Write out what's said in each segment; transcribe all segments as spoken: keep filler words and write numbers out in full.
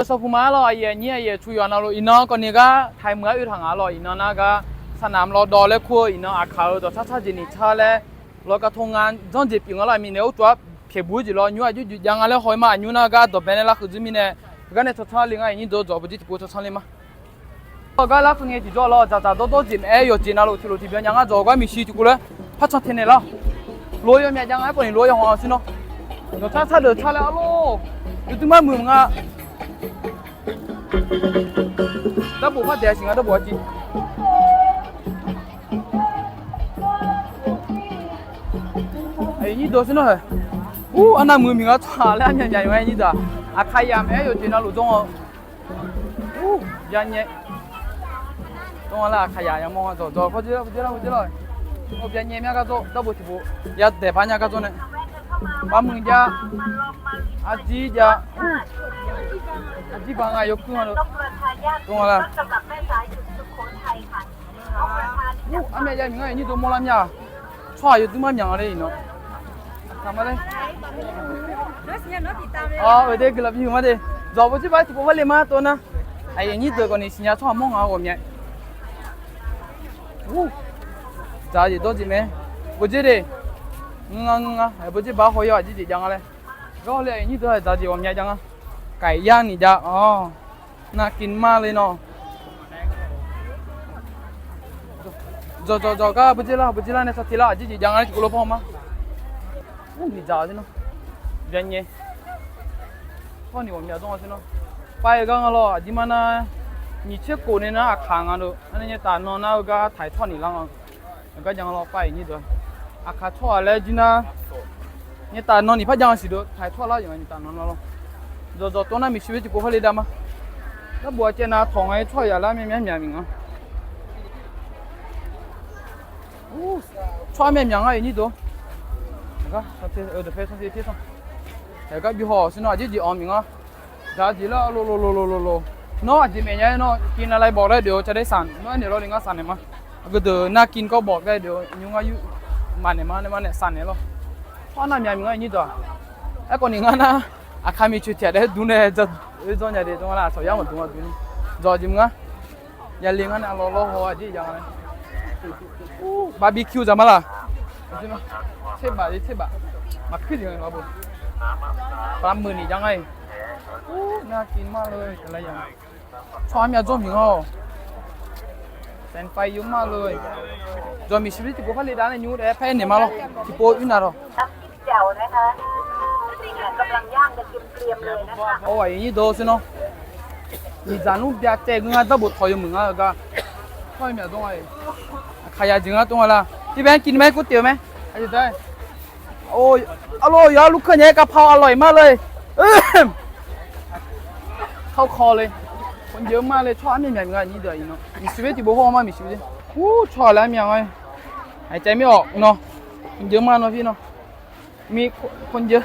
Sawqpuq ma-aer lawr, aqyuif aqnyir aqyuif aqtsu yawqha navluf, iqnan kawvni gar taiq muiq-aer oe taq nga lawr, iqnan nar gar saqnamq lawr dawq laer kur-eu, iqnan aqkaq-euq dawqtsar tsar jeq ni tsar laer lawr gar tor ngar janrjeq pyeuf nga lar mirnae, urcuf-aer pyaeqbuq-eu jeq lawr nymr aqjox jeq jav nga laer haw-ir ma. Aqnymr nar gar dawqbae nae larkeuv dzeur mirnae, heugar nae tsawrtsanr le ngar aqnyir deuq-eu dzawq bawjer tiqpov tsawrtsanr le ma. Gar larkeuv ngae tiqjawr lawr, dzaqdzaq dawrdawr jeq maqaer yawqjeq navluf tiqlof tiqbyan nya ngar dzawq gar miqshi tiqkov laer par can tae naeq lar. Lof-eu yawmyaq jav nga-aer pawqni lof-eu yawhawq-a siqnar. Dawqtsar tsar deuq tsar laer arlor, yawduir mar muiq nga. Darbof par daeq siq nga, darbof arciv. Aqyuif nyir deuq siqnar-ae. Ur, arnav muiq-eu miq nga tsawrhaq laer armyaq myaq-eu nga nyir deuq-aq. Aqkaqyaq maeq-aer yawqjeq navluf dzawr-awr. Ur, byanyae. Dawr nga laer aqkaqyaq yamawr nga dzawq dzawq kawr dzer lar, dzer lar, dzer lar. Byanyae mya gar dzawr, darbof tiqpov yadaeq par nya gar dzawr nae. Barmuiq jav. Arjir jav. Arjir ba nga yawkuir nga. Dawr nga laer. Ur, armyaq jav miq ngar aqnyir deuq mawrlar mya-aq. Tsawrhaq yawduir mar myaq nga le iqnan. Aqkaq ma le. Awq, uqde guiqlanq bi huiq ma de. Dzawq bawjer ba tiqpov par le ma tov nar. Aqyuif nyir deuq kawvni siqnya tsawrhaq mawr nga ghawqmya. Ur, dzaq jeq dawr jeq mae. Bawjer de. Ngeur nga ngeur nga. Bawjer ba haw-ir-awq aqjeq jeq jav nga laer. Gar le aqyuif nyir deuq dzaq jeq ghawqmya jav nga. Kaiq yar ni jav-awq. Nar kin mar le nawr. Dzawq dzawq dzawq gar bawjer lar, bawjer lar nae sar te lar, aqjeq jeq jav nga laer tiqkov lof par haw ma. Ur, miqdzaq-eu siqnar. Byanyae. Tsawrhaq ni ghawqmya dzawr nga siqnar. Pav-eu gar nga lawr, aqdirmar nar nyiq tser khof nae nar aqkaq nga deuq. Arnae nyaetaf nan nar-eu gar taiq tsawrhaq ni lar nga. Gar jav nga lawr, pav-euq nyir deuq. Aqkaq tsawrhaq laer jir nar nyaetaf nan ni par jav nga siq deuq, taiq tsawrhaq lar yawq nyaetaf nan lar lawr. Dzawqdzawq tov nar miqshi bawjer tiqpov par le dav ma. Darbof-a caev nav tawq nga-ir tsawrhaq yaq lar mya mya myaq miq nga. Tsawrhaq armyaq myaq ngar aqyuif nyir deuq. Gar bi haw-awq siqnar aqjeq jeq-awq miq nga. Dzaq jeq lar lolo lolo lolo. Nawr aqjeq maeq nya-aer nawr kin nav laer bawq laer deuq-eu ca daer saq nawr aernaeq lawr le ngar saqnaeq ma. Aqgeu deuq nar kin kawv bawq gar deuq-eu nymr ngar yur maqnaeq ma nae ma nae saqnaeq lawr. Tsawrhaq armyaq myaq ngar aqnyir deuq-aq. Aerkhawf ni ngar nar aqkaq miqcoeq tiq ghaq daef-aer dmr nae dzawr nya de dmr nga nar aqcawq yar maqdmr aqdui ni. Dzawq jeq mr ngar. Yale ngar nae arlawr lawr haw aqjeq jav nga nae. Barbecue dzaq ma laq. Tserbaf le tserbaf. Maqkuir jeq nga bo. Baqmeuq ni jav nga-iq. Nar kin mar le. Tsawrhaq armyaq dzawr miq nga-awq. Sanqpaq yur mar le. Dzawq miqshi bawjer tiqpov par le dav nae nymr daef-aer par aernaeq ma lawr. Tiqpov yur nav lawr. Awr aqyuif nyir deuq siqnar. Miqdzaq nmr byacaev gui ngar darbof tawq yawmuiq ngar-eu gar. Tsawrhaq armyaq dzawr nga-iq. Aqkaq yaq jeq ngar tov nga lar. Tirbae kin ni ma kur teq-eu mae. Arlor yawqha lur keuv nya-aer kavpaq-awr arlawq-iq mar le. Kawrkawr le. Khaqnjeq-eu mar le tsawrhaq armyaq myaq nga nyir deuq-aq iqnan. Miqshi bawjer tiqpov hawr-eu mar miqshi bawjer. Ur tsawrhaq laer armyaq nga. Aqcaev mir-awq nawr. Khaqnjeq mar nawr fir nawr. Mi khaqnjeq.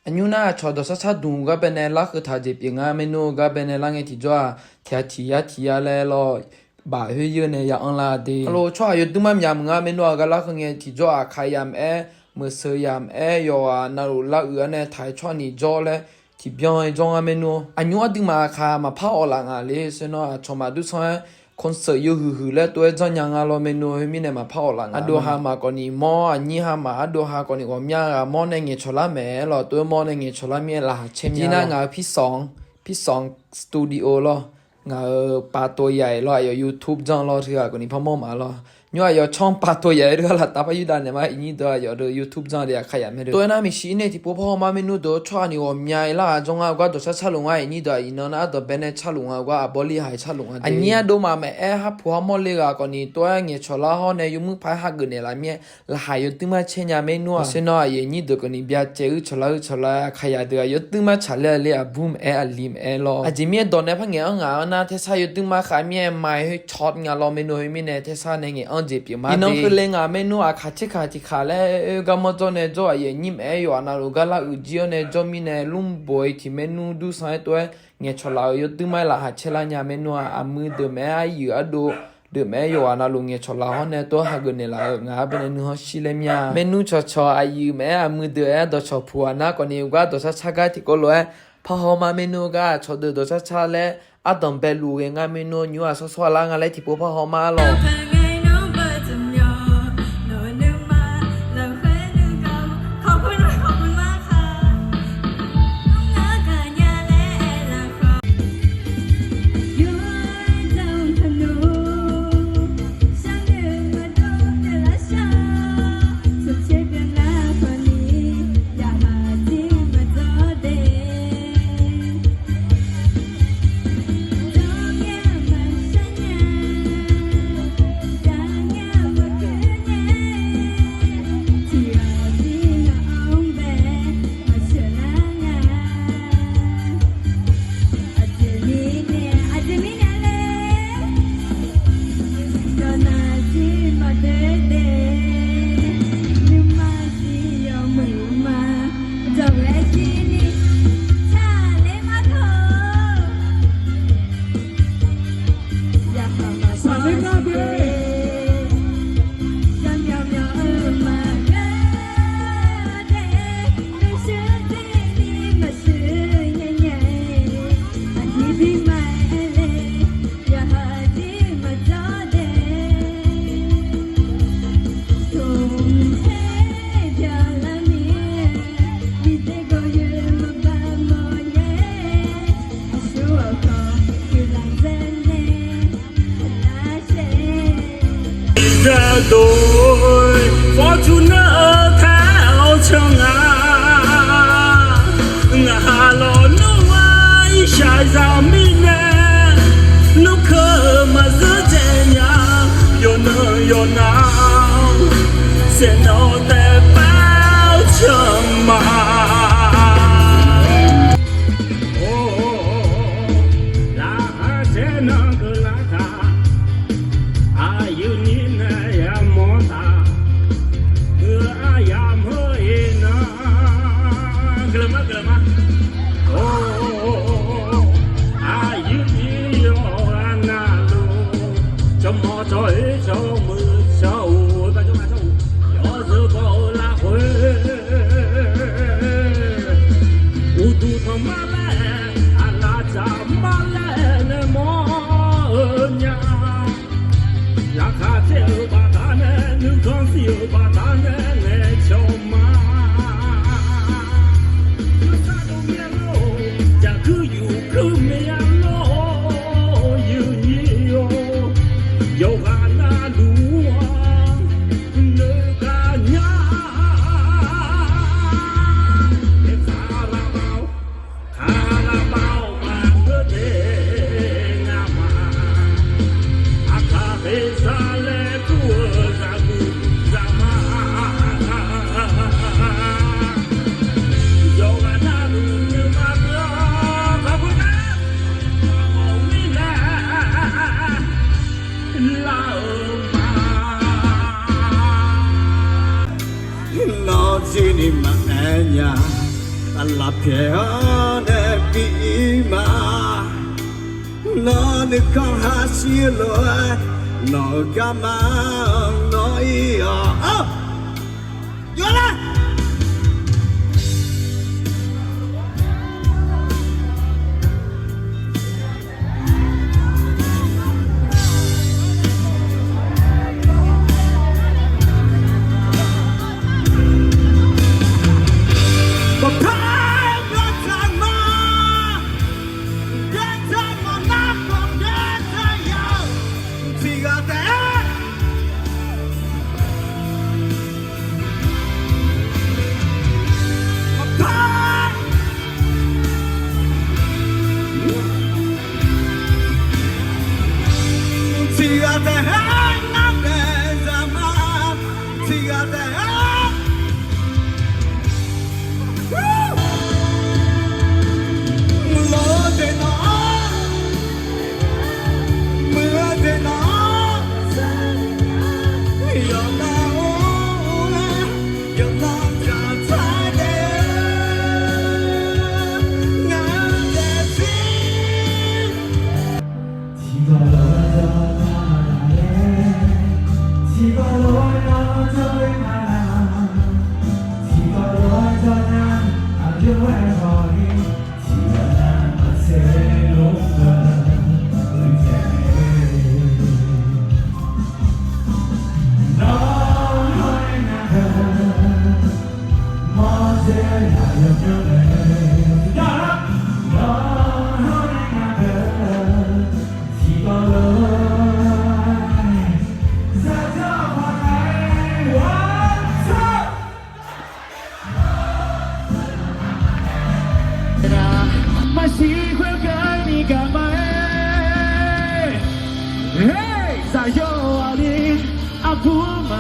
Aqnymr nar aqcawq dawqsar sar dmq gar bae nae larkeuv taq jeq pyeuf nga maernmr-eu gar bae nae lar ngae tiqjawr-aq tiq yar tiq yar tiq yar laer lawr. Baf khoer yeur nae ya anr lar de. Aqloq tsawrhaq yawduir mar myaq meuq nga maernmr-aq gar larkeuv ngae tiqjawr-aq aqkaq yamq-aer, meuqseuq yamq-aer, yawqghaq navluf laruiq-ar nae taq-aer tsawrhaq ni jawr laer tiqbyan-aer jawr ngar maernmr-awr. Aqnymr aqduimaf aqkaq maqpar awqlaf nga le. Seunar aqcawq maqdur sanr-aer concert yawhuiq huiq laer tov-aer janrnya nga lawr maernmr-awr. Khoermirnae maqpar awqlaf nga. Ardov ha maqkawv ni mawr, aqnyir ha maqardov ha kawv ni ghawqmya ghaq mawr nae ngaeqcawq lar maeq-aer lawr tov-aer mawr nae ngaeqcawq lar mir-aer laqkhaq caer nya. Nar ngaq-euq Pirsanq, Pirsanq Studio lawr. Ngaq-euq ปาตัวใหญ่ lawr, aqyawf YouTube janr lawr, teughaq kawv ni par mawr maf lawr. Nymr aqyawf ช่องปาตัวใหญ่ deuq-a laftav par yurdav naeq ma, iqnyir deuq aqyawf deuq YouTube janr de aqkaq yamq mae de. Tov-aer nar miqshi ir nae tiqpov par haw ma maernmr deuq-awr tsawrhaq ni ghawqmya-ir lar-aq jawr ngar-eu gar dawqsar carluf nga iqnyir deuq-aq iqnan nar ardawq bae nae carluf nga-eu gar aqbawr lir haq-aer carluf nga de. Aqnyir ardov maf maeq-aer harpuq harmawr le ghaq kawv ni tov-aer ngaeqcawq lar hawr nae yawmuir paq-aer hageuf naeq laf mir-aer laqkhaq yawduir mar caer nya maernmr-aq. Seunar aqyuif aqnyir deuq kawv ni byacaev uir cawq lar uir cawq lar aqkaq yaq deuq-aq yawduir mar tsaq ler-a le aqbur maeq-aer aqli maeq-aer lawr. Aqjeq mir-aer dawq nae par ngaeq-anr ngaq-anr nar tersar yawduir mar khav mir-aer maqaer khoer cawq nga lawr maernmr khoermirnae tersar nae ngaeq-anr jeq pyeuf ma de. Iqnan keuvle ngaq maernmr aqkaq tser kaq tiq kaq laer oe gar mawr jawr nae jawr aqyuif aqnyir maeq-aer yawqghaq navluf gar lar uiq jir-awr nae jawr mirnae lmr bof-ir tiq maernmr dur sanr-aer tov-aer ngaeqcawq laf-euq yawduir mar-aer laqkhaq caer lar nya maernmr-aq. Aqmui deuq maeq-aer aqyuif ardov deuq maeq-aer yawqghaq navluf ngaeqcawq laf hawr nae tov-aer hageuf naeq laf-euq ngaq-anr bae nae nuihanr shir laer mir-a. Maernmr cawqcawq aqyuif maeq-aer aqmui deuq-aer dawqcawq puq-aq nar kawv ni gar dawqsar car gar tiqkawv lof-aer Parhaw ma maernmr gar-aq, cawqdeuq dawqcar car laer ardanq baeluf ghae nga maernmr nymr-aq, sawr sawr-a lar nga laer tiqpov parhaw ma lawq. Or, laqkhaq caer nan keuvlar taq, aqyuif nyir nae yamawr taq, heu aryamq heu iqnan guiqlanq ma guiqlanq ma. Or, aqyuif nyir yawqghaq navluf, jawrmawr jawr-ir jawrmuiq jawr-uq, jawrmawr jawr-uq, yawzeu baw-eu larkhoer, uqduq tanqma laer, aqlaf dzaqma laer nae mawr-eu nya. Laqkhaq caer-euq baqdanae, nuikhanr shir-euq baqdanae ngaeqcawq ma. Nuisar dov mir-a lor, jaqkuir yufkuir mir-a lor, yawqghaq navluf-anr noeqkaq nya. Kaqlaqbav-or, kaqlaqbav-or, maqngeur de ngamaf. Aqkaq kheqzaq laer kur-eu zaqguq zaqma, yawqghaq navluf nuima beu-awr, kaqbur nar, maqmawf mirnae lar-eu ma. Nawr jirni maqaer nya, aqlaf pyaeq-awr nae bi-ir ma. Nawr nuikhanr hashir-eu lof-aer, nawq-euq garma-anr nawr ir-awq. Jawrlar.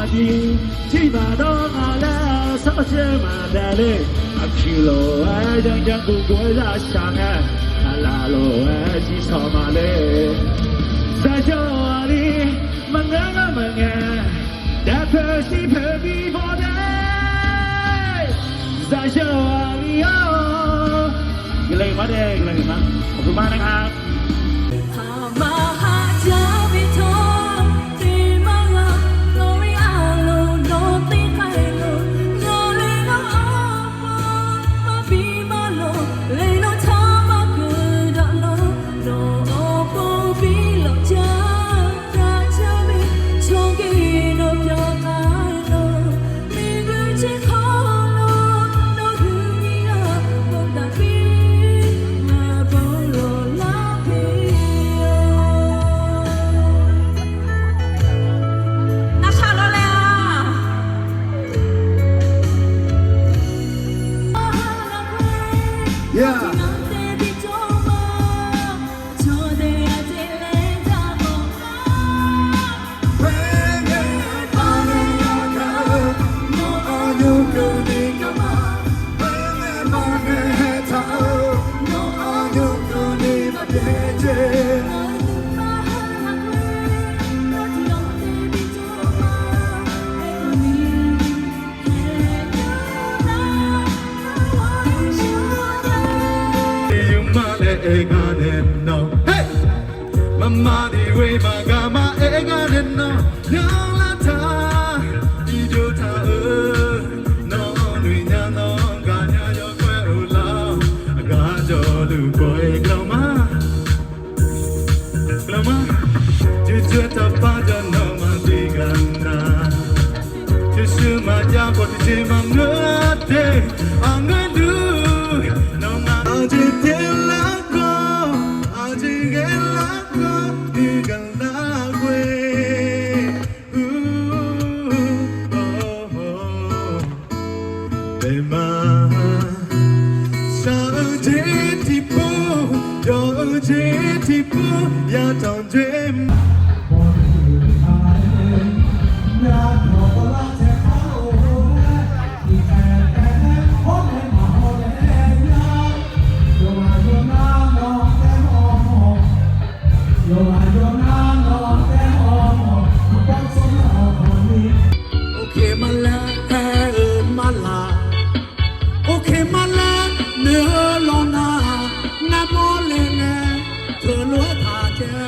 Tiqtiq maqdawr nga laer, sarkawv caer maqdaef le. Aqkuiq lof-aer janrjanr guvguv-aer zaq shaq ngae, aqlaf lof-aer jirsawq ma le. Zaqjawr aqli maqngeur ngar maqngae, daefpoeq shirpoeq bi baw dae. Zaqjawr aqli-awr, guiqlanq ma dae, guiqlanq ma. ขอบคุณมากนะครับ Maqmaq ni ghoe maqgaq ma aer gar nae nawr yanr lar taq, iqjox taq-euq nawq noeq nya nawr gaqnya yawkawr-aer uvlar-awq. Aqgaf jawrluf bawq-aer glanma, glanma, judzae taqpar jawr nawmaf bi gaq na, shuirshuir maqjav khawf tiqjeq maqngeur te, aqngeur duq nawmaf aqjeq pyeuflar khawf, aqjeq ghaelar khawf, nuigaq lar ghoe. Baema, shaq-eu jeq tiqpov, yawq-eu jeq tiqpov, yatanq dzoer ma. Uqkhaeq ma laer aer-eu marlaq, uqkhaeq ma laer noeq-eu lawq nar, ngar mawrle ngae teulof-aer taq jae.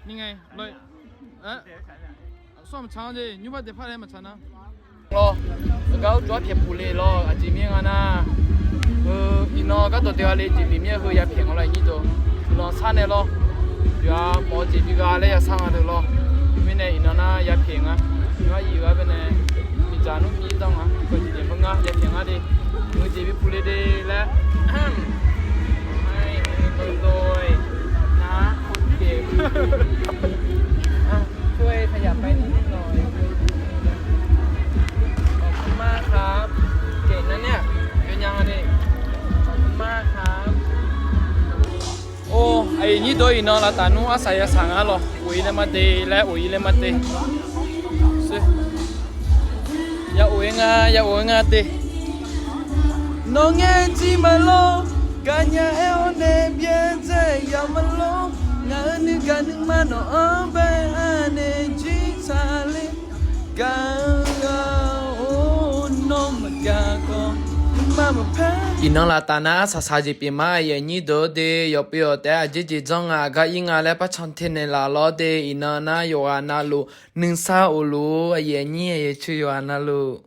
Ni ngae, lawr, sawr maqtsaq-anr jeq, nymrbar daefpar laer maqtsaq nar. Lawr, gar ur jov-aer pyaeq puq le lawr, aqjeq mir nga nar, heu, iqnan gardawq deuq-a le jeq bif mir-aer heu yapyaeq nga lawr, aqnyir deuq. Guiqlanq sar nae lawr, yawqha mawf-eu jeq bi gha laer yasar nga deuq lawr. Mirnae iqnan nar yapyaeq nga. Ngar iq ghaq baenae miqdzaq nmr mir danr nga, tiqkawv tiqjeq beu ngar yapyaeq ngar de. Heu jeq bi puq le de laer, aer, dov dov-aer nar, ช่วยขยับไปนิดนึงหน่อย ขอบคุณมากครับ เก่งนะเนี่ย เป็นยังไง ขอบคุณมากครับ Or, aqyuif nyir deuq iqnan lavtaf nmr arsaq yasaq nga lawr, of-ir laer mar de laer, of-ir laer mar de. Ya of-ir nga, ya of-ir nga de. Nawq ngae jir maqlor, gaqnya aer-awr nae byaerdzae yamq maqlor. Ngaq-euq nuigaq nuima nawq-anr bae-a nae jir tsaqler. Gaq-eu ghaq-or, nawr maqgaq khawf, nuima maqpaer Iqnan laftav nar, saqsaq jeq pyeuf ma, aqyuif aqnyir deuq-or de, yawqpov yawq taef-aer aqjeq jeq janr nga, aqgar ir nga laer par can te naeqlaf lawr de. Iqnan nar yawqghaq navluf nuisar of-eu aqyuif aqnyir aqyuif aqtsu yawqghaq navluf